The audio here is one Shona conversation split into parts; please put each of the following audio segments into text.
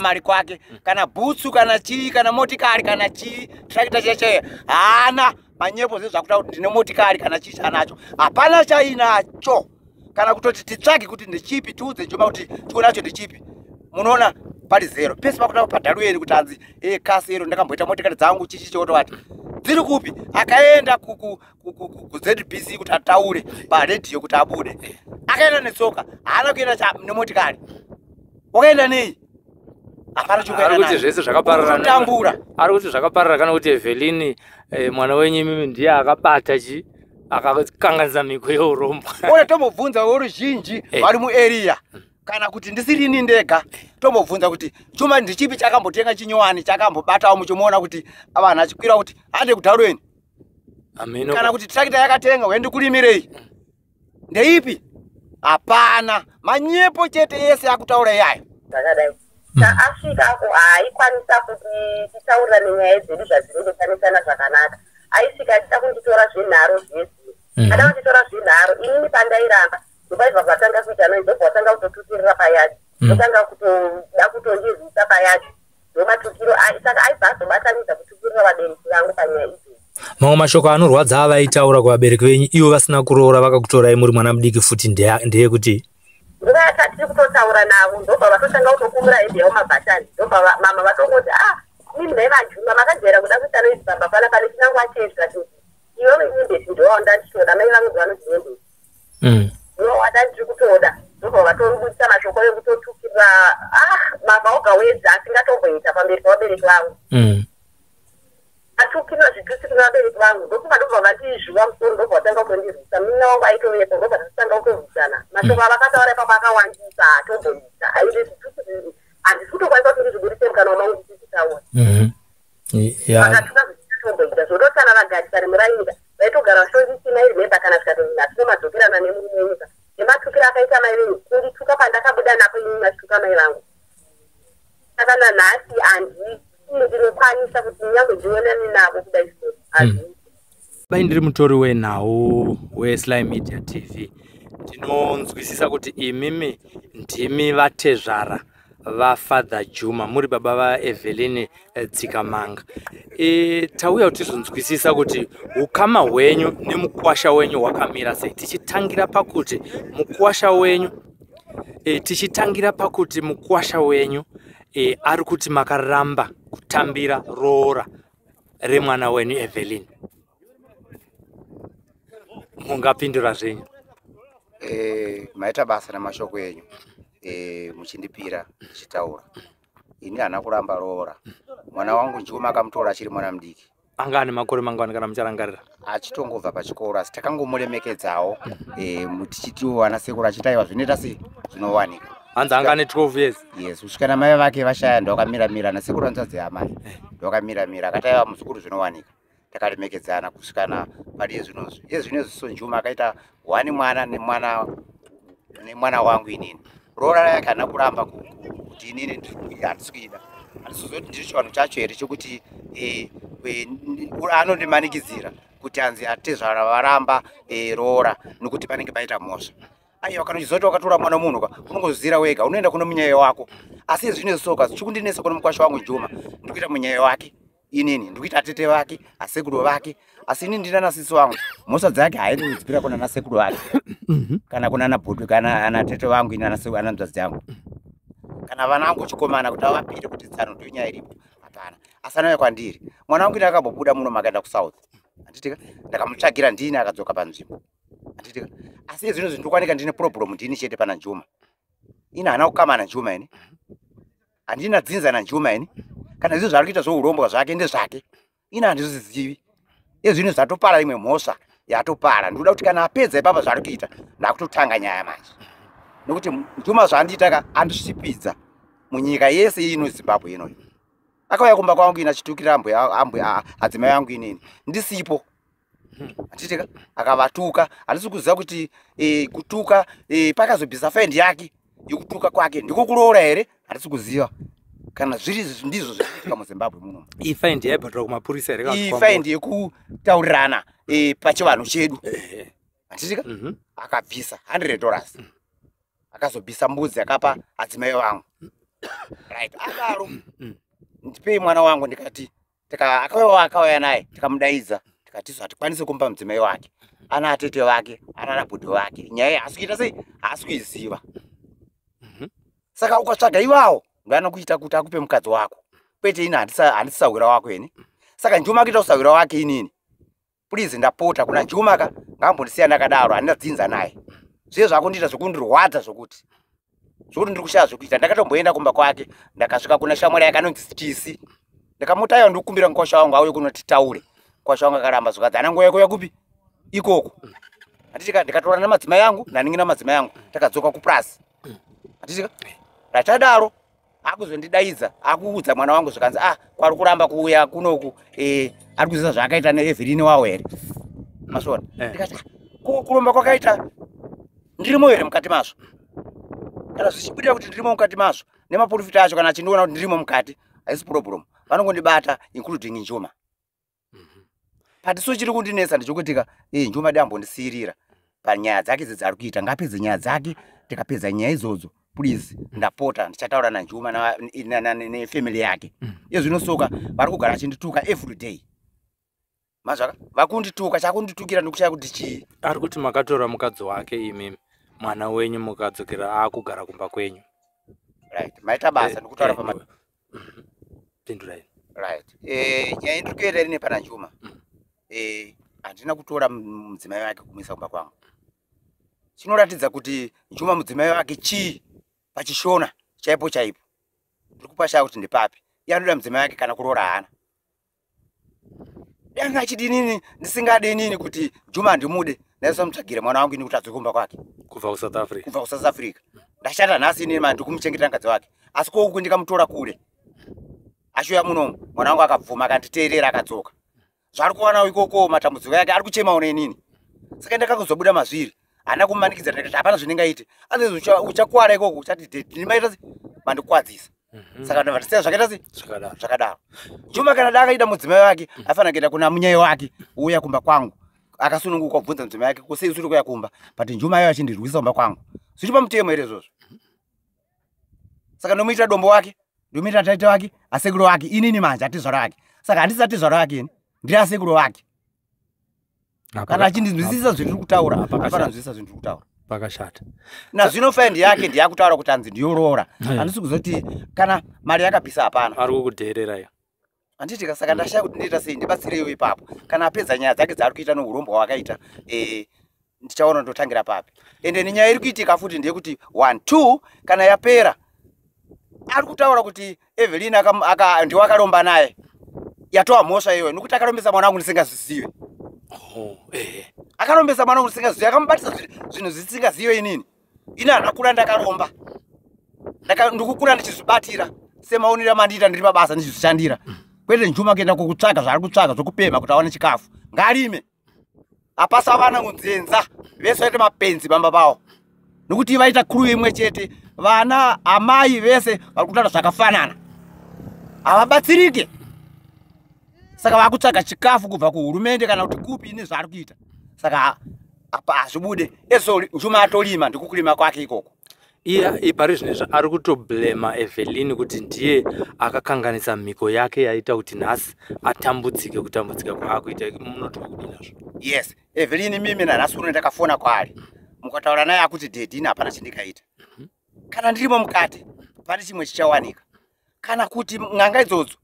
mari kwake, kana bhutsu, kana chii, kana motikari, kana chii, tractor checheye haana. Manyepo zvezvakuta kuti ndine motikari kana chii chanacho, hapana chainacho. Kana kutoti titsvage kuti ndechipi, tiudze Juma kuti chionacho ndechipi. Munoona pari zero pese pakuda padharueni kuti hanzi e kasero ndakamboita motikari dzangu chichi chotovati dziri kupi. Akaenda kuZBC kuti ataure paredhiyo kuti abude, akaenda netsoka, haana kuenda nemotikari. Wakaenda nei? Hapana Ari kuti zvese zvakaparara. Kutambura. Ari kuti zvakaparara kana kuti Evelyn, mwana wenyu imimi, ndiye akabata chi akakanganisa mhiko yeurombo. Ona, tombobvunza voruzhinji vari muarea, kana kuti ndisirini ndega, tombobvunza kuti Chuma ndichipi chakambotenga chinyowani chakambobatawo muchimuona kuti vanhu achikwira kuti hande kudharueni, kana kuti tractor yakatenga uye ndikurimireyi ndeipi? Hapana, manyepo chete yese akutaura iyayo. Zvakadai taasvikako haaikwanisa kuti titaurirane nyaya dzedu zvadzinenge tanesana zvakanaka. Aisvika achida kunditora zvenharo zvese, ada kunditora zvenharo. Inini pandairamba, ndopaibva vatanga kuita noise, ndobva vatanga kutotukirira payadhi, ndotanga kutoda kutondirwisa payadhi, ndomatukiro. Saka aibva azobatanidza kutukirira vabereki vangu panyaya idzodzo. Mamwe mashoko anorwadza avaitaura kuvabereki venyu ivo vasina kuroora, vakakutorai muri mwana mudiki futi, ndeyekuti Nguva yatatiri kutotaura navo, ndobva vatotanga kutokumura hembe yavo mabhatani. Ndobva mama vatongoti, "Ah, mimi nhai vaJuma, makajaira kuda kuita noise pamba pana pane chinangwa chezvikati iwewe nyembesi ndowanda ndichitoda." Mai vangu vanoti nyembesi ndowada ndiri kutoda. Ndobva vatorubudisa mashoko ekutotukirira, ah, mama oga wedza asingatomboita pamberi pavabereki vangu. Atukirira zvitusi kuna vabereki vangu, ndokuva ndobva vandizvuva musoro, ndobva vatanga kutondirwisa. Munina wangu aitovepo, ndobva tatotanga kutorwisana. Mashoko avakataura ipapo akawandisa, hatomboita ainde zvitusi, handisi kutokwanisa kuti ndizvibudise mukanwa mangu ndichizvitaura. Vakatuka zvichitomboita zvotosana. Vagarisane murainyika vaitogara vachitondisina irememba kana zvikatozvi hatinomadzokerana nemurume wenyika nematukiro akaita mai venyu kundituka pandakabuda napo inini vachituka mai vangu. Saka nanhasi handi ndinokwanisa kuti nyange ndionane navo kudai so, hazviiti. Bai, ndiri mutori wenhau weSly Media TV. Ndinonzwisisa kuti imimi ndimi vatezvara vaFather Juma, muri baba vaEvelyn Dzikamanga. Tauya kuti tizonzwisisa kuti ukama hwenyu nemukwasha wenyu hwakamira sei, tichitangira pakuti mukwasha wenyu ari kuti makaramba kutambira roora remwana wenyu Evelyn. Mungapindura zvenyu. Maita basa nemashoko enyu muchindipira ndichitaura. Ini hana kuramba roora. Mwana wangu Juma akamutora achiri mwana mudiki. Anga ane makore mangani, kana mucharangarira? Achitongobva pachikoro, asi takangomuremekedzawo tichitiwo vana sekuru achiti aiwa, zvinoita sei, zvinowanika. Hanzi anga ane 12 years. Yes, kusvika namai vake vashaya, ndoakamiramira nasekuru hanzvadzi yamai, ndoakamiramira akati aiwa, muzukuru, zvinowanika. Takaremekedzana kusvikana pari yezvinozvi. Yezvinezvi so Njuma akaita one mwana nemwana wangu inini. Roora rake haana kuramba kuti inini handisi kuida. Handisizoti ndiri chivanhu chacho here chokuti anondimanikidzira kuti hanzi atezvara varamba roora nokuti panenge paita mhosva. Aiwa, kana uchizoti wakatora mwana wemunhu ka, unongozvizira wega, unoenda kuno munyayo wako. Asi zvine soka chikundinetsa kuno mukwasha wangu Juma, ndikuita munyayo wake inini, ndikuita atete vake, asekuru vake, asi inini ndina nasisi wangu. Mhosva dzake haindi kudzipira kuna nasekuru vake kana kuna nabhutu kana ana tete vangu ini, ana nzvadzi dzangu kana vana vangu chikomana kuti avapire kuti tsano ndiyo nyaya iripo, hapana. Asi anouya kwandiri. Mwana wangu ini akambobuda muno, makaenda kuSouth, handitika? Ndakamutsvagira ndini, akadzoka panzvimbo, handitika? Asi izvino zvinhu ndikwanika ndine problem ndini chete pana Juma. Ini hana kukama naJuma, ini handina dzinza naJuma ini. Kana izvo zvaari kuita zvourombwa zvake ndezvake, ini handizvizivi. Ezvino zvatopara imwe mhosva yatopara. Ndinoda kuti kana apedza ipapa zvaari kuita, ndakutotanga nyaya manje, nokuti Juma zvaandiita ka, andisvipidza munyika yese ino Zimbabwe inoyi. Akauya kumba kwangu ini achitukira ambuya adzimai angu inini ndisipo, handitika? Akavatuka. Handisi kuziva kuti kutuka pakazobvisa faindi yake yekutuka kwake ndiko kuroora here. Handisi kuziva kana zviri ndizvo zviri muZimbabwe muno. Ifaindi yaibhadharwa kumapurisa here kana kuti Ifaindi yekutaurirana pachivanhu chedu, handitika? Mhm. Akabvisa $100, akazobvisa mbudzi, akapa adzimai vangu. Right, adaro ndipei mwana wangu. Ndikati akauya akauya naye, tikamudaidza, tikati isu hatikwanisi kumupa mudzimai wake, ana atete vake, ana nabhudhi vake. Nyaya iyi haasi kuita sei, haasi kuiziva. Saka ukatsvaga ivawo ndoanokuita kuti akupe mukadzi wako, kwete ini. Handisi sahwira wako ini. Saka Njuma akuita usahwira wake inini. Please, ndapota kuna Njuma ka, ngaambondisiya ndakadaro. Handina dzinza naye. Zviye zvakundiita zvokundirwadza zvokuti ndiri kushaya zvokuita. Ndakatomboenda kumba kwake, ndakasvika kuna shamwari yake anonzi Chisi. Ndikamuti, "Aiwa, ndikukumbira mukwasha wangu auye kuno titaure." Mukwasha wangu akaramba, zvikadzi ana nguva yekuuya kupi ikoko. Handitika? Ndikatora namadzimai angu naningi madzimai angu, takadzoka kupurasi. Handitika? Rachadaro akuzondidaidza, akuudza mwana wangu, zvikanzi, "Ah, kwari kuramba kuuya kunoku, ari kuziva zvaakaita neEvelyn wawo here?" Masvona? Ndikati, "Ah, kuromba kwakaita ndirimo here mukati mazvo? Kana zvichibudira kuti ndirimo mukati mazvo, nemaprofita acho kana achindiona kuti ndirimo mukati, haisi problem, vanongondibata, including Njuma." But so chiri kundinetsa ndechekutika Njuma dambondisiyirira panyaya dzake idzi dzaari kuita. Ngapedze nyaya dzake. Tikapedza nyaya idzodzo, please, ndapota, ndichataura naNjuma nefamily yake. Iye zvinosoka vari kugara achindituka every day. Mazvaka vakundituka, chakunditukira ndikushaya kuti chii. Ari kuti makatora mukadzi wake imimi, mwana wenyu, mukadzokera akugara kumba kwenyu. Right, maita basa ndikutaura pama. Pindurai. Right, nyaya indiri kuenda ine pana Njuma, handina kutora mudzimai wake kumuisa kumba kwangu. Chinoratidza kuti Njuma mudzimai wake chii pachishona chaipo chaipo? Ndiri kupashaya kuti ndepapi. Iye anoda mudzimai wake, kana kuroora haana. Danga achidinini ndisingadinini kuti Juma handimude, ndaisamutsvagire mwana wangu ini kuti adzoke kumba kwake kubva kuSouth Africa. Kubva kuSouth Africa. Ndashata nhasi inini mani ndikumuchengetera mukadzi wake, asi kouku ndikamutora kure achiuya munomu, mwana wangu akabvuma, akanditeerera, akadzoka. Zvaari kuwanawo ikoko, matambudziko yake ari kuchemawo neinini. Saka ndakakuzobuda mazviri, handina kumumanikidza. Ndikati hapana zvindingaite, asi uchakwara ikoko, uchati ndimaita se mandikwadzisa. Saka ndabva ndisiya zvakaita se Zvakadaro. Zvakadaro. Juma kana dakaita mudzimai wake, afanira kuenda kuna munyai wake, ouya kumba kwangu akasununguka, kubvunza mudzimai wake kusei usiri kuuya kumba. But Njuma ayo achindirwisa kumba kwangu, zviri pamutemo here izvozvo? Saka ndomuita dombo wake, ndomuita taita wake, asekuru wake inini manje atizvara wake. Saka handisati zvara wake ini, ndiri asekuru wake. Kana achindinzwisisa zvindiri kutaura, afana nzwisisa zvindiri kutaura. Pakashata. Nazvino friend yake ndiyakutaura kuti hanzi ndiyoroora. Handisi kuzoti kana mari yakabvisa hapana. Ari kukudheererayo. Handitika? Saka ndashaya kuti ndoita sei. Ndibatsireiwo ipapo. Kana apedza nyaya dzake dzaari kuita nourombo hwaakaita, ndichaona ndotangira papi. Ende nenyaya iri kuitika futi ndeyekuti one two, kana yapera, ari kutaura kuti Evelyn ndiwo akaromba naye. Yatova mhosva iyoyo, nokuti akarombesa mwana wangu ndisingazvizive. Oh. Akarombesa mwana wangu ndisingazive, akamubatisa zvinhu zvisingazive inini. Ini handina kura ndakaromba. Ndikukura ndichizvibatira semaonero amandiita ndiri pabasa ndichizvishandira, kwete Njuma kuenda kukutsvaga zvaari kutsvaga zvokupemha kuti awane chikafu. Ngarime, apasa vana kunzenza vese vaite mapenzi pamba pavo, nokuti vaita crew imwe chete. Vana amai vese vari kutaura zvakafanana, havabatsirike. Saka vakutsvaga chikafu kubva kuhurumende kana kuti kupi nezvaari kuita. Saka apa hazvibude eso. Njuma atolima, ndikukurima kwake ikoko. Iye pari zvinezvi ari kutoblema Evelyn kuti ndiye akakanganisa mhiko yake yaita kuti nhasi atambudzike kutambudzika kwaakuita. Munoti kudii nazvo? Yes, Evelyn mimi nanhasi uno ndakafona kwaari, mukataura naye akuti, "Daddy, ini hapana chandingaita. Kana ndirimo mukati pane chimwe chichawanika, kana kuti n'anga idzodzo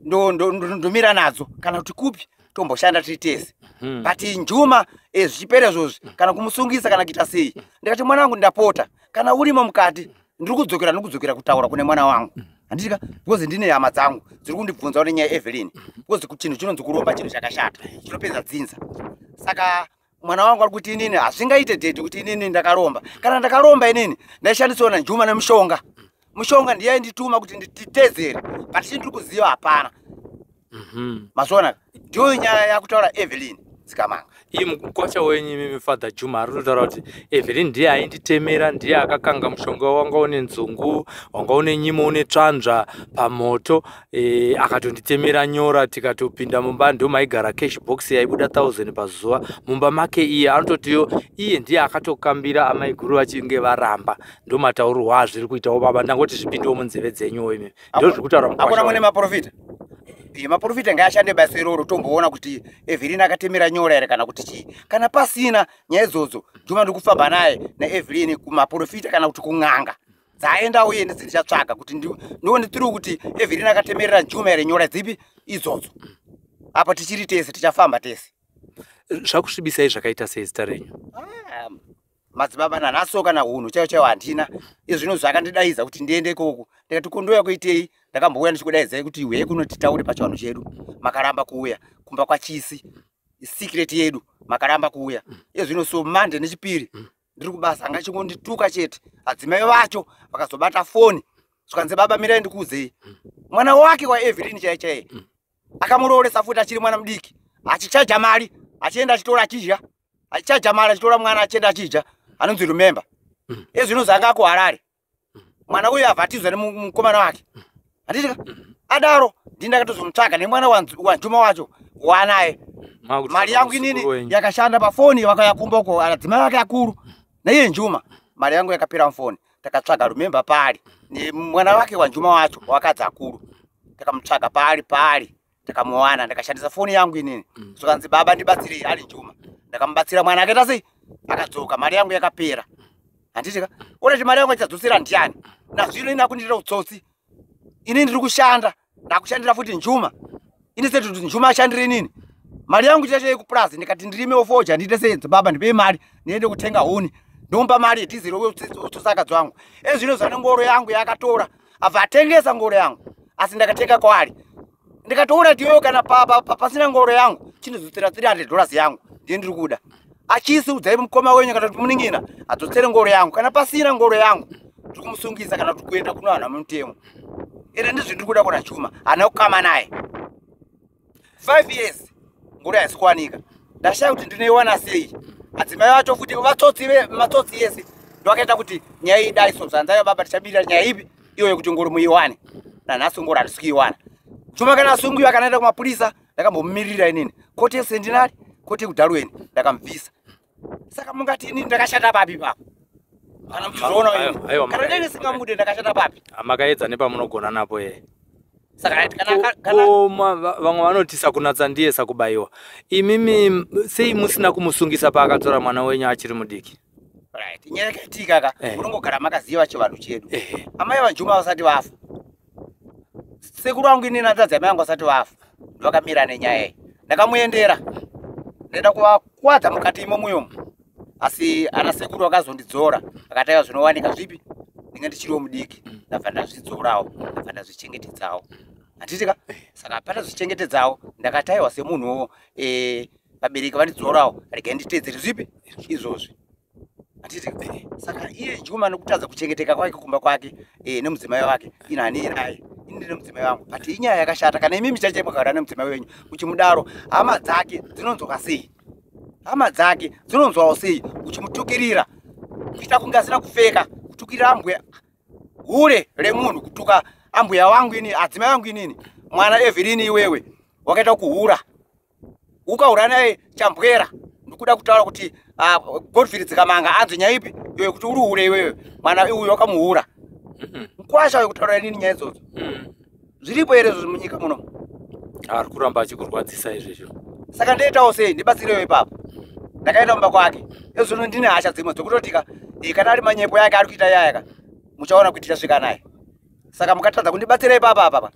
ndomira nadzo, kana kuti kupi tomboshanda tiri tese." But Njuma, zvichipera izvozvi, kana kumusungisa kana kuita sei. Ndikati, "Mwana wangu, ndapota, kana urimo mukati, ndiri kudzokera, ndiri kudzokera kutaura kune mwana wangu." Handitika? Because ndine hama dzangu dziri kundibvunzawo nenyaya yeEvelyn, because chinhu chinonzi kuromba chinhu chakashata, chinopedza dzinza. Saka mwana wangu ari kuti, "Inini hazvingaite, daddy, kuti inini ndakaromba. Kana ndakaromba inini, ndaishandisiwa naNjuma nemushonga. Mushonga ndiye aindituma kuti nditedzere, but chii ndiri kuziva hapana." Mazviona? Ndiyo nyaya yakutaura Evelyn. Dzikamanga. Iye mukwasha wenyu imimi Father Juma ari kutotaura kuti Evelyn ndiye ainditemera, ndiye akakanga mushonga wanga une nzungu, wanga une nyimo, une tsvanzva pamoto, akatonditemera nyora, tikatopinda mumba, ndomaigara cash box yaibuda 1000 pazuva mumba make. Iye anototiyo iye ndiye akatokambira amaiguru vachinge varamba. Ndomataurirwo azviri kuitawo baba, ndangoti zvipindewo munzeve dzenyuwo imimi, ndozviri kutaura mukwasha Akuna mune wenyu. Maprofita. Iye maprofita ngaashande basa iroro, tomboona kuti Evelyn akatemera nyora here kana kuti chii. Kana pasina nyaya idzodzo, Juma ndiri kufamba naye naEvelyn kumaprofita kana kuti kun'anga dzaenda, uye ndichatsvaga kuti ndione tiri kuti Evelyn akatemerera Juma here nyora dzipi idzodzo. Apa tichiri tese, tichafamba tese. Zvakusvibisai zvakaita sei zita renyu? Ah, madzibaba, nanhasi kana hunhu chaiwo chaiwo handina. Izvino zvakandidaidza kuti ndiende ikoko, ndikati kondouya kuitei? Ndakambouya ndichikudaidzai kuti uyai kuno titaure pachivanhu chedu, makaramba kuuya kumba kwaChisi, secret yedu, makaramba kuuya. Izvino so Mande nechipiri ndiri kubasa, anga chingondituka chete. Adzimai vacho vakazobata foni, zvikanzi, "Baba, mirai ndikuudzei." Mwana wake waEvelyn chaiye chaiye akamurooresa futi achiri mwana mudiki, achichaja mari, achienda achitora achidya, achichaja mari, achitora mwana achienda achidya, anonzi Remember. Ezvino zvanga kuHarare, mwana uyu abhatizwa nemukomana wake, handitika? Adaro ndini ndakatozomutsvaga nemwana waJuma wacho wanaye. Makutsvaga Mari yangu muzukuru inini wenyu. yakashanda pafoni, vakayakumba uko adzimai vake akuru naiye Njuma. Mari yangu yakapera mufoni. Takatsvaga Remember pari nemwana wake waNjuma wacho wakadzi akuru, takamutsvaga paari paari, takamuwana. Ndakashandisa foni yangu inini, zvikanzi, "Baba, ndibatsirei." Ari Njuma, ndakamubatsira, mwana akaita sei, akadzoka. Mari yangu yakapera, handitika? Orati mari yangu achadzosera ndiani? Nazvino ini akundiita utsotsi. Ini ndiri kushanda, ndakushandira futi Njuma. Ini seti kuti Njuma ashandire inini mari yangu chacho yekupurazi. Ndikati ndirimewo foja, ndiite sei? "Baba, ndipei mari ndiende kutenga huni." Ndomupa mari yedhizeri, utsotsa akadzi wangu. Ezvino zvane ngoro yangu yaakatora, abva atengesa ngoro yangu, asi ndakatenga kwaari. Ndikatoona kuti iwewe kana pasina ngoro yangu, chindizotsera $300 yangu, ndiye ndiri kuda. Achisi udzai mukoma wenyu kana kuti munin'ina adzotsere ngoro yangu. Kana pasina ngoro yangu, ndiri kumusungisa kana kuti kuenda kuno vanhu vamutemo. Ende ndizvo ndiri kuda kuna Juma, haana kukama naye 5 years, ngoro haisi kuwanika. Ndashaya kuti ndinoiwana sei. Adzimai vacho futi vatsotsi, matsotsi ese ndovakaita kuti nyaya iyi idai so. Zvanzayo baba, tichabirira nyaya ipi iyo yekuti ngoro muiwane. Nanhasi ngoro hatisi kuiwana. Juma kana asungiwa, akanaenda kumapurisa, ndakambomumirira inini, koti yeCentenary, koti yekuDarwin, ndakamubvisa. Saka mungati inini ndakashata papi papo kana muchizoona Aiwa, ini? Aiwa, Kana dai ndisingamude, ndakashata papi? Makaedza nepamunogona napo here? Saka kana Ko vamwe vanoti sakunatsa ndiye sakubayiwa. Imimi sei musina kumusungisa paakatora mwana wenyu achiri mudiki? Right, nyaya yakaitika ka, unongogara makaziva chivanhu chedu. Amai vaJuma vasati vafa, sekuru vangu inini, hanzvadzi amai vangu vasati vafa, ndovakamira nenyaya iyi. Ndakamuendera, ndaida kuvakwadza mukati imomo imomo, asi ana sekuru vakazondidzora, akati, "Aiwa, zvinowanika zvipi, ndinge ndichiriwo mudiki." Ndabva ndazvidzorawo, ndabva ndazvichengetedzawo, handitika? Saka pandazvichengetedzawo, ndakati, "Aiwa, semunhuwo, vabereki vandidzorawo, regai nditeedzere zvipi izvozvi," handiti? Saka iye Juma nokutadza kuchengeteka kwake kumba kwake, nemudzimai wake, ini hanei naye, ini ndine mudzimai wangu. But inyaya yakashata kana imimi chaichai makagara nemudzimai wenyu uchimudaro, hama dzake dzinonzwa sei? Hama dzake dzinonzwawo sei uchimutukirira, kuita kunge asina kupfeka, kutukirira ambuya, hure remunhu, kutuka ambuya wangu inini, adzimai vangu inini? Mwana Evelyn, iwewe wakaita kuhura, ukahura naye chambwera. Ndikuda kutaura kuti Godfrey Dzikamanga anzi nyaya ipi iwe kuti uri hure iwewe? Mwana uyu wakamuhura, mukwasha wekutaura inini nyaya idzodzo. Zviripo here izvozvo munyika muno? Ari kuramba achikurwadzisa izvezvo. Saka ndoitawo sei? Ndibatsirewo ipapo. Ndakaenda mumba kwake, ezvino ndine hasha dzimwe dzekutotika, kana ari manyepo yake ari kuita yayaka, muchaona kuti tichasvika naye. Saka mukatadza kundibatsira ipapa apapa,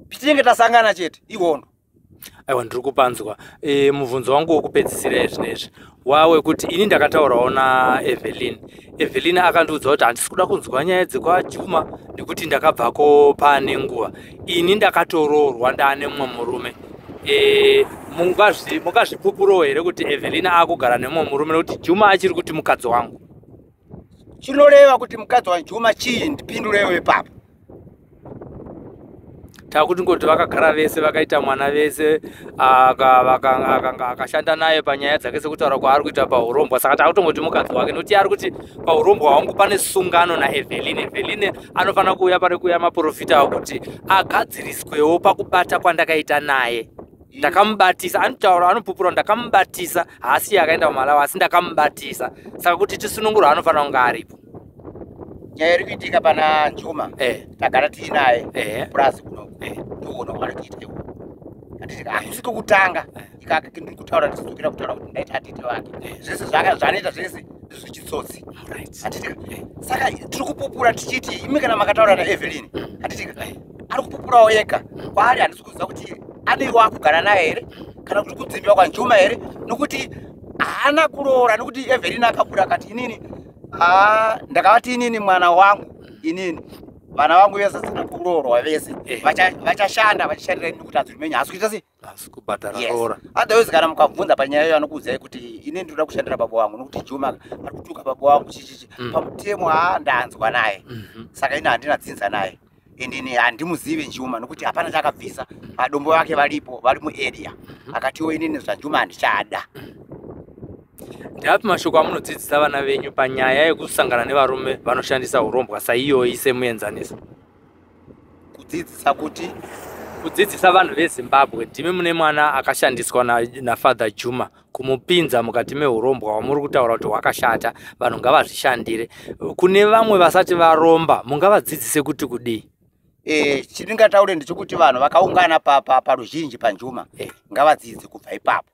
tichinge tasangana chete, ihondo. Aiwa, ndiri kupanzwa. Mubvunzo wangu wokupedzisira izvinezvi wawekuti ini ndakataurawo naEvelyn. Evelyn akandiudza kuti handisi kuda kunzwa nyaya dzekwaJuma nekuti ndakabvako paane nguva. Ini ndakatoroorwa, ndaane mumwe murume. Mungazvipupurawo here kuti Evelyn akugara nemumwe murume, nekuti Juma achiri kuti mukadzi wangu? Chinoreva kuti mukadzi waJuma chii? Ndipindurewo ipapo. Takuti ngoti vakagara vese, vakaita mwana vese, akashanda naye panyaya dzake sekutaura kwaari kuita paurombwa. Saka takutongoti mukadzi wake, nokuti ari kuti paurombwa hwangu pane sungano naEveline. Eveline anofanira kuuya pane kuuya maprofita awo kuti agadziriswewo pakubata kwandakaita naye. Ndakamubatisa, anotaura, anopupura, ndakamubatisa. Haasi akaenda kuMalawi, asi ndakamubatisa. Saka kuti tisunungurwe anofanira kunge aripo. Nyaya iri kuitika pana Njuma, tagara tiinaye purazi kunoku, ndoona kwaari kuita iko. Handiti hakusi kwekutanga ikaka. Ndiri kutaura, ndichidzokera kutaura kuti ndaita atete vake. Zvese zvaanoita zvese ndezvechitsotsi, handiti? Saka tiri kupupura tichiti imi kana makataura naEvelyn, handiti ari kupupurawo ega kwaari. Handisi kuziva kuti aneiwo akugara naye here kana kuti kudzimbiwa kwaNjuma here, nokuti haana kuroora. Nokuti Evelyn akabuda akati, "Inini ndakavati inini mwana wangu, inini vana vangu vese vasina kuroorwa vese vachashanda vachishandira ini, nokuti adzirimenye haasi kuita sei?" Asi kubhadhara roora. Otherwise kana mukabvunza panyaya iyo, anokuudzai kuti inini ndinoda kushandira baba vangu, nokuti Juma ari kutuka baba vangu chichichi. Pamutemo haa, ndanzwa naye. Saka ini handina dzinza naye, indini handimuzivi Njuma, nokuti hapana chakabvisa. Madombo vake varipo, vari muarea. Akatiwo inini zvaNjuma handichada. Ndeapi mashoko amunodzidzisa vana venyu panyaya yekusangana nevarume vanoshandisa urombwa saiyoyi semuenzaniso? Kudzidzisa kuti? Kudzidzisa vanhu veZimbabwe. Ndimi mune mwana akashandiswa naFather Juma kumupinza mukati meurombwa hwamuri kutaura kuti hwakashata, vanhu ngavazvishandire. Kune vamwe vasati varomba, mungavadzidzise kuti kudii? Chindingataure ndechekuti vanhu vakaungana paruzhinji paNjuma ngavadzidze kubva ipapo,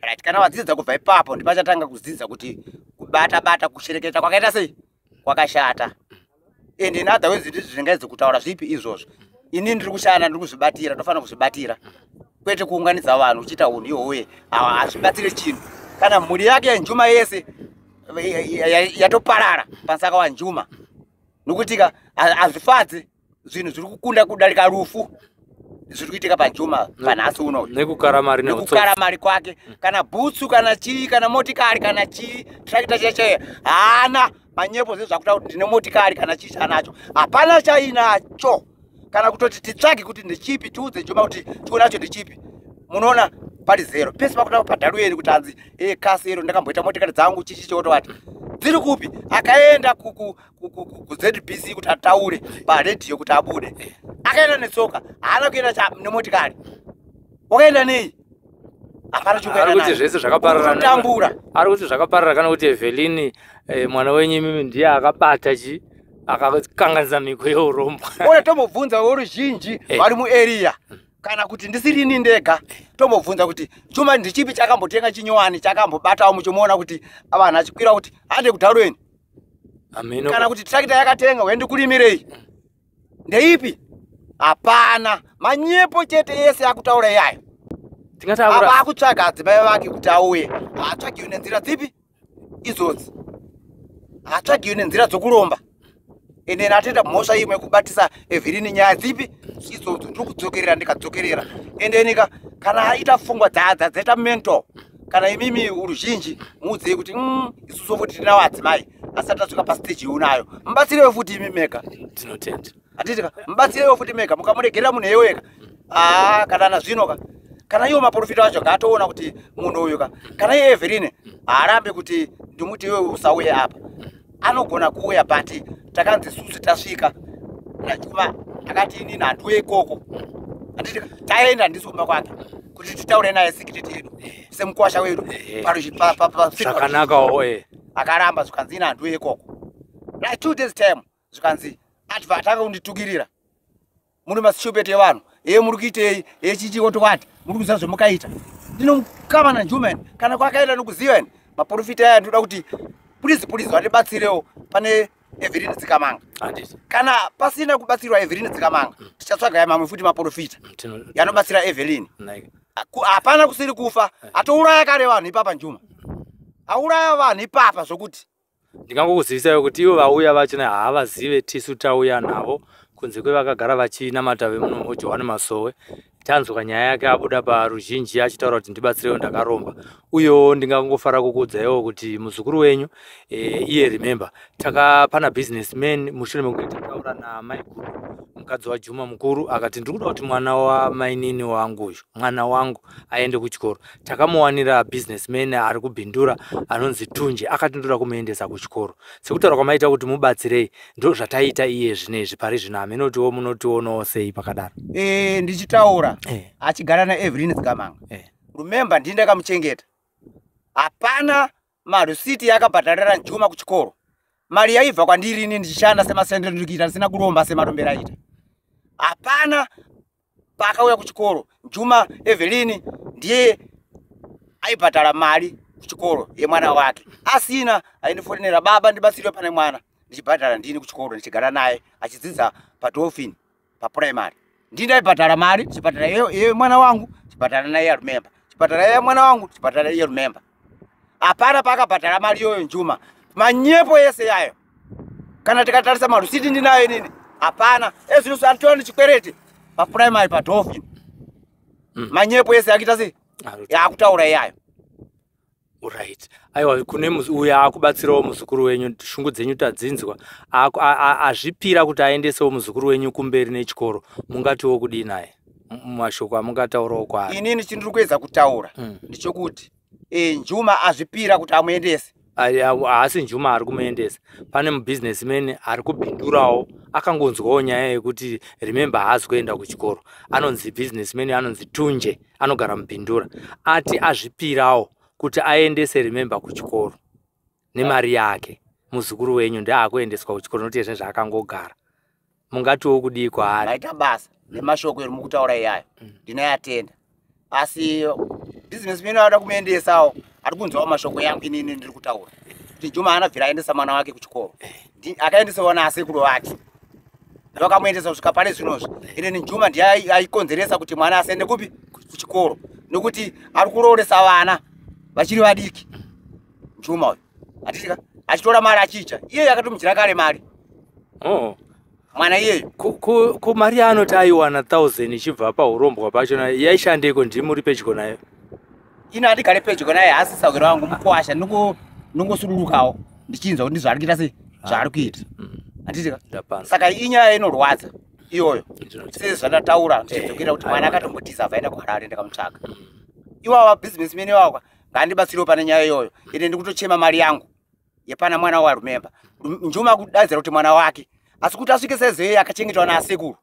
right? Kana vadzidza kubva ipapo, ndipachatanga kudzidza kuti kubata bata, kushereketa kwakaita sei, kwakashata. And in other ways, ndizvo zvingaidzi kutaura zvipi izvozvo. Ini ndiri kushanda, ndiri kuzvibatira, ndofanira kuzvibatira, kwete kuunganidza vanhu uchiita unhu ihoye. Hazvibatsire chinhu kana mhuri yake yeNjuma yese yatoparara pasaka waNjuma, nokuti ka hazvifadzi. Zvinhu zviri kukunda kudarika rufu zviri kuitika paNjuma panhasi uno. Nekukara mari. Nekukara mari kwake, kana bhutsu, kana chii, kana motikari, kana chii, tractor chaichaiyo haana. Manyepo zvezvakuta kuti ndine motikari kana chii chanacho, hapana chainacho. Kana kutoti titsvage kuti ndechipi, tiudze Njuma kuti tionacho ndechipi, munoona pari zero pese. Pakuda kubhadharueni kuti hanzi e kasi iro ndakamboita motikari dzangu chichi chotowati dziri kupi. Akaenda kuZBC kuti ataure paredhiyo kuti abude, akaenda netsoka, haana kuenda nemotikari. Wakaenda nei? Hapana. Ari kuti zvese zvakaparara. Tambura. Ari kuti zvakaparara kana kuti Evelyn, mwana wenyu imimi, ndiye akabata chi akakanganisa mhiko yeurombwa. Ona, tombobvunza voruzhinji vari muarea, kana kuti ndisirini ndega, tombobvunza kuti Chuma ndichipi chakambotenga chinyowani chakambobatawo muchimuona kuti vanhu achikwira kuti hande kudharweni? Ameno. Kana kuti tractor yakatenga uende kurimireyi ndeipi? Hapana, manyepo chete yese akutaura iyayo. Tingati apa akura akutsvaga adzimai vake kuti auye, haatsvagiwi nenzira dzipi idzodzi, haatsvagiwi nenzira dzokuromba. Ende atoita mhosva imwe yekubatisa Evelyn nyaya dzipi idzodzo. Ndiri kudzokerera, ndikadzokerera endenika kana aita pfungwa dzaita mental. Kana imimi ruzhinji, muudzei kuti isusu futi tinawo adzimai asati tasvika pastage unayo, mubatsirewo futi imi mega." Tinotenda. Handiti mubatsirewo futi mega, mukamuregerera munhu yeweka. Aa, kana nazvino ka, kana iwo maprofita acho ngaatoona kuti munhu uyu ka, kana iye Evelyn haarambe kuti ndimuti iwe usauye apa, anogona kuuya. But takanzi susu tasvika naJuma akati, "Inini handiuye ikoko." Handiti taenda, handisi kumba kwake kuti titaure naye secret yedu semukwasha wedu. Zvakanakawo. Akaramba, zvikanzi, "Ini handiuye ikoko." Like 2 days time, zvikanzi atibva atanga kunditukirira, "Muri masishopeti evanhu, eye muri kuitei, eye chichi otowati muri kuziva zvamukaita." Ndinomukama naNjuma kana kwakaenda nokuziva ini. Maprofita aya, ndinoda kuti please, please, vatibatsirewo pane Evelyn Dzikamanga. Handiti. Kana pasina kubatsirwa Evelyn Dzikamanga, tichatsvaga mamwe futi maprofita yanobatsira Evelyn. Hapana kusiri kufa, atouraya kare vanhu ipapa. Njuma auraya vanhu ipapa zvokuti Ndingangokuzivisai kuti ivo vauya vachina haavazive tisu tauya navo, kunze kwevakagara vachinamata vemuno Johani Masowe. Tanzwa nyaya yake abuda paruzhinji achitaura kuti, "Ndibatsirewo, ndakaromba." Uyewo ndingangofara kukuudzaiwo kuti muzukuru wenyu iye, remember, takapana businessman mushure mekunge tataura namaiguru. Mukadzi waJuma mukuru akati ndiri kuda kuti mwana wamainini wangu uyu, mwana wangu aende kuchikoro. Takamuwanira businessman ari kuBindura anonzi Tunje, akati ndoda kumuendesa kuchikoro. Sekutaura kwamaita kuti mubatsirei, ndo zvataita iye zvinezvi pari zvino. Hamenotiwo munotionawo sei pakadaro? Ndichitaura achigara naEvelyn Dzikamanga. Remember, ndini ndakamuchengeta. Hapana marusiti yakabhadharira Njuma kuchikoro. Mari yaibva kwandiri ini ndichishanda semasendero ndiri kuita, ndisina kuromba semarombero aita. Hapana paakauya kuchikoro Njuma, Evelyn ndiye aibhadhara mari kuchikoro yemwana wake. Asina aindifonera, "Baba, ndibatsirwe pane mwana," ndichibhadhara ndini kuchikoro, ndichigara naye achidzidza paDolphin papuraimary. Ndini ndaibhadhara mari, chibhadhara iye mwana wangu, chibhadhara naye Remember, chibhadhara iye mwana wangu, chibhadhara iye Remember. Hapana paakabhadhara mari iyoyo Njuma. Manyepo ese yayo. Kana tikatarisa marusiti ndinayo inini, hapana. Ezvino anditora ndichikwereti papuraimary paDolphin. Manyepo ese akuita sei yaakutaura iyayo. Right, aiwa, kune uyo akubatsirawo muzukuru wenyu, shungu dzenyu tadzinzwa. Azvipira kuti aendesewo muzukuru wenyu kumberi nechikoro. Mungatiwo kudii naye? Mashoko amungataurawo kwaari? Inini chindiri kuedza kutaura ndechekuti Njuma azvipira kuti amuendese. Haasi Njuma ari kumuendesa. Pane mubusinessman ari kubhindurawo, akangonzwawo nyaya yekuti Remember haazi kuenda kuchikoro. Anonzi businessman, anonzi Tunje, anogara muBhindura. Ati azvipirawo kuti aendese Remember kuchikoro nemari yake. Muzukuru wenyu ndeaakuendeswa kuchikoro, nokuti zvinhu zvaakangogara. Mungatiwo kudii kwaari? Maita basa nemashoko eri mukutaura iyayo, ndinoyatenda. Asi businessman anoda kumuendesawo ari kunzwawo mashoko yangu inini ndiri kutaura kuti Juma haana bvira aendesa mwana wake kuchikoro. Akaendesawo naasekuru vake, vakamuendesa kusvika pane zvinozvi. Inini Juma ndiye aikonzeresa kuti mwana asaende kupi? Kuchikoro, nekuti ari kurooresa vana vachiri vadiki Juma uyu, hatitika achitora mari achicha. Iyeyo akatomudyira kare mari. Mwana iyeyo. Ko mari yaanoti aiwana 1000 ichibva paurombwa pachona yaishandeko? Ndimuri pedyo nayo? Ino handigare pedyo naye, haasi sahwira wangu, mukwasha. Ndinongosudurukawo ndichinzwa kuti ndizvaari kuita sei, zvaari kuita, handitika? Ndapana. Saka inyaya inorwadza iyoyo. Ndinotenda. Sezvandataura, ndichidzokera kuti mwana akatombotiza abva kuHarare, ndakamutsvaka. Iwawa businessman iwawa ngaandibatsirewo pane nyaya iyoyo. Ende ndikutochema mari yangu yepana mwana waRumemba. Njuma kudaidzira kuti mwana wake, asi kuti asvike sezeyo akachengetwa naasekuru.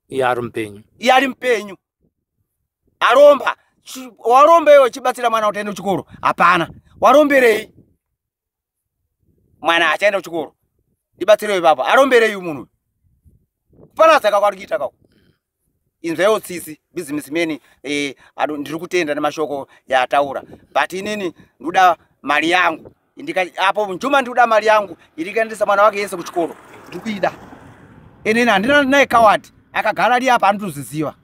Iye ari mupenyu. Iye ari mupenyu, aromba. Waromba iwe uchibatsira mwana kuti aende kuchikoro, hapana. Waromberei mwana achaenda kuchikoro? Ndibatsirewo ipapo. Aromberei munhu? Kuparadza kako ari kuita kako. Inzwaiwo tsitsi, businessman. Ndiri kutenda nemashoko yaataura, but inini ndoda mari yangu. Apo Njuma, ndikuda mari yangu irikaendesa mwana wake yese kuchikoro, ndiri kuida. Inini handina naye kawadi, akagara ari apa, anotoziziva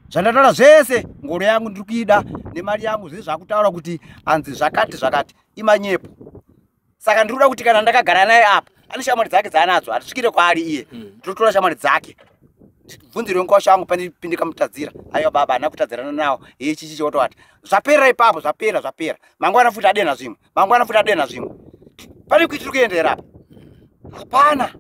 zvandataura zvese. Ngoro yangu ndiri kuida nemari yangu. Zvese zvakutaura kuti hanzi zvakati zvakati imanyepo. Saka ndiri kuda kuti kana ndakagara naye apa, ane shamwari dzake dzaanadzo, hatisvikire kwaari iye. Ndinotora shamwari dzake, bvunzirwe mukwasha wangu pandindikamutadzira. Aiwa baba, haana kutadzirana nawo iye, chichi chotowati zvapera ipapo, zvapera, zvapera. Mangwana futi adenha zvimwe, mangwana futi adenha zvimwe. Pane kuitiri kuendera apa? Hapana.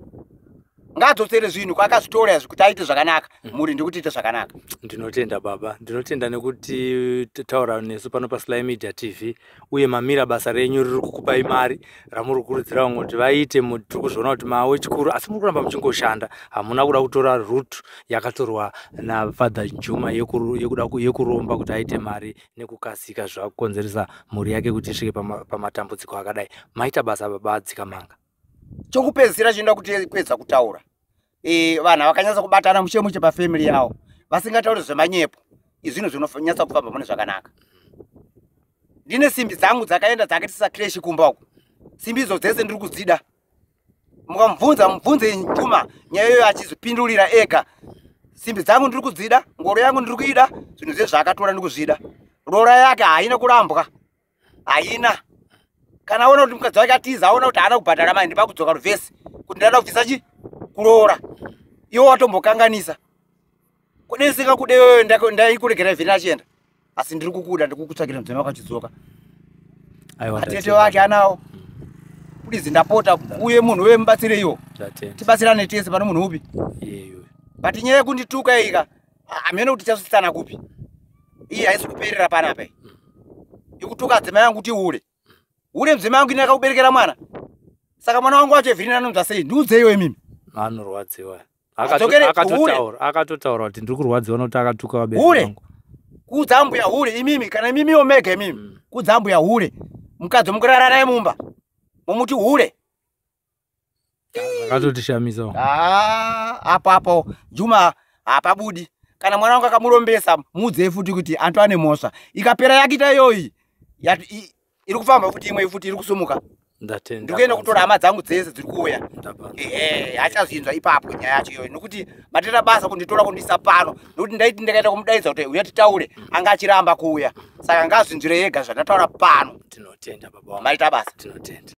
Ngaadzosere zvinhu kwaakazvitora izvi kuti aite zvakanaka. Mhuri ndikuti ite zvakanaka. Ndinotenda baba, ndinotenda nekuti taura nesu pano paSly Media TV, uye mamira basa renyu riri kukupai mari ramuri kukurudzira vamwe kuti vaite. Tiri kuzviona kuti mawe chikuru, asi muri kuramba muchingoshanda. Hamuna kuda kutora route yakatorwa naFather Juma yekuda yekuromba kuti aite mari nekukasika, zvakukonzeresa mhuri yake kuti isvike pamatambudziko akadai. Maita basa baba Dzikamanga. Chokupedzisira chinoda kuti kuedza kutaura, vanhu vakanyatsa kubatana mushe mushe pafamily yavo, vasingatauri zvemanyepo, izvinhu zvinonyatsa kufamba mune zvakanaka. Ndine simbi dzangu dzakaenda dzakaitisa crash kumba uku. Simbi idzo dzese ndiri kudzida. Mukamubvunza, mubvunze Njuma nyaya iyoyo, achizvipindurira ega. Simbi dzangu ndiri kudzida, ngoro yangu ndiri kuida, zvinhu zvese zvaakatora ndiri kuzvida. Rora yake haina kurambwa, haina. Kana aona kuti mukadzi wake atiza, aona kuti haana kubhadhara mari, ndipakudzoka ruvhesi kuti ndada kubvisa chi kuroora. Iwe watombokanganisa kudeseka kudewewe, ndaikuregera vheni achienda, asi ndiri kukuda, ndikukutsvagira mudzimai wakachidzoka. Aiwa. Atete Ndatenda. wake anawo. Please, ndapota, uye munhu uye mubatsireiwo. Ndatenda. Tibatsirane tese. Pane munhu upi? Iyeyo. But nyaya yekundituka ika hamene kuti tichasvitsana kupi. Iyi haisi kuperera panapa iyi. Ikutuka adzimai angu kuti hure. Hure mudzimai wangu ini akakuberekera mwana. Saka mwana wangu wacho Evelyn anonzwa sei? Ndiudzeiwo imimi. Anorwadziwa. Adzokere hure. Akatotaura kuti ndiri kurwadziwa nokuti akatuka vabereki Hure. vangu. Kuudza mbuya hure imimi kana imimiwo mega imimi. Kuudza mbuya hure. Mukadzi mukurara naye mumba. Mumuti hure. Zvakatotishamisawo. Ah, apo apo Juma hapabudi. Kana mwana wangu akamurombesa muudzei futi kuti antu ane mhosva. Ikapera yakita iyoyi iri kufamba futi imwe futi iri kusumuka. Ndatenda. Ndikuenda kutora hama dzangu dzese dziri kuuya. Ndapanzwa. Ehe, achazvinzwa ipapo nyaya yacho iyoyo nokuti mateta basa kunditora kundiisa pano nokuti ndaiti ndakaita kumudaidza kuti uya titaure anga achiramba kuuya saka ngazvinzwire yega zvandataura pano. Tinotenda baba wangu. Maita basa. Tinotenda.